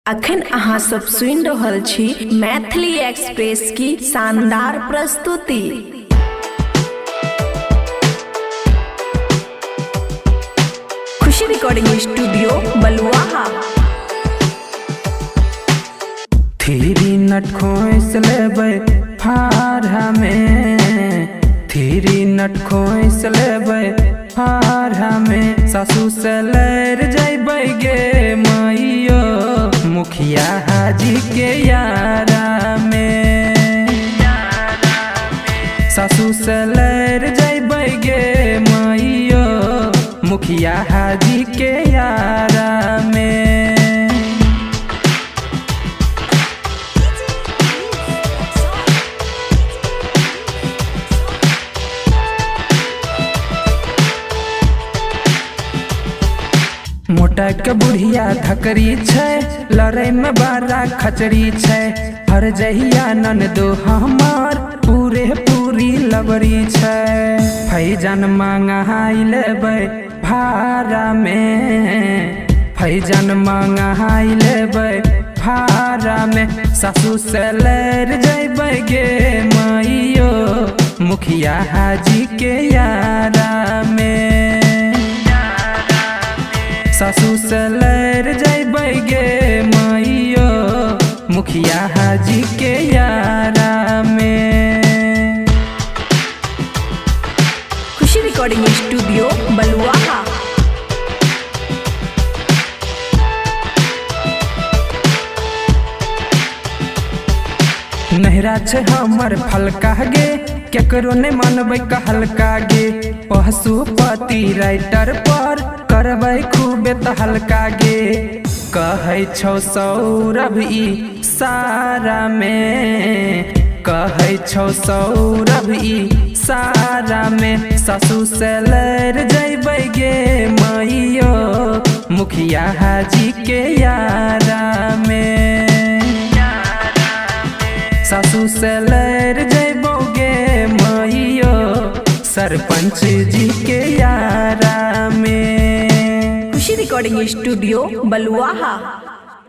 अखन अहाँ सब सुनि रहल छी मैथिली एक्सप्रेस की शानदार प्रस्तुति। Khushi recording studio Baluaha. Three nut खोस लेबै फारमे, थ्री नट खोस लेबै फारमे, सासु से लड़ जैबै गे मैयो, मुखिया हाजी के यारा में। सासु से लड़ जैबै गे मैयो, मुखिया हाजी के यारा में। मोटा के बुढ़िया धकरी छै, लड़ै में बड़ा खचरी छै। हर जहिया ननदो हमार पूरे पूरी लबरी छै। फैजन मंगाई लेबै भाड़ा में, फैजन मंगाई लेबै भाड़ा में, सासु से लड़ जैबै गे मैयो, मुखिया हाजी के यारा में। सासु से लड़ जैबै गे मैयो, मुखिया हाजी के यारा में। खुशी रिकॉर्डिंग स्टूडियो बलुआहा। नहरा छै हमर फलका गे, केकरो नहि मानबै कहलका गे। पशुपति राइटर पर करबै खूबे तहलका गे। कहै छौ सौरभ ई सारा में, कहै छौ सौरभ ई सारा में, सासु से लड़ जैबै गे मैयो, मुखिया हाजी के यारा में। सासु से लड़ जैबो गे मैयो, सरपंच जी के यारा में। खुशी रिकॉर्डिंग स्टूडियो बलुआहा।